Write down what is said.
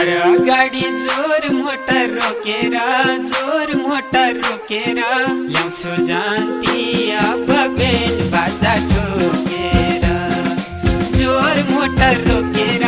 गाडी जोर मोटर रोकेर ल्याउँछु जान्ती अब बेल बाजा ठोकेर जोर मोटर रोकेर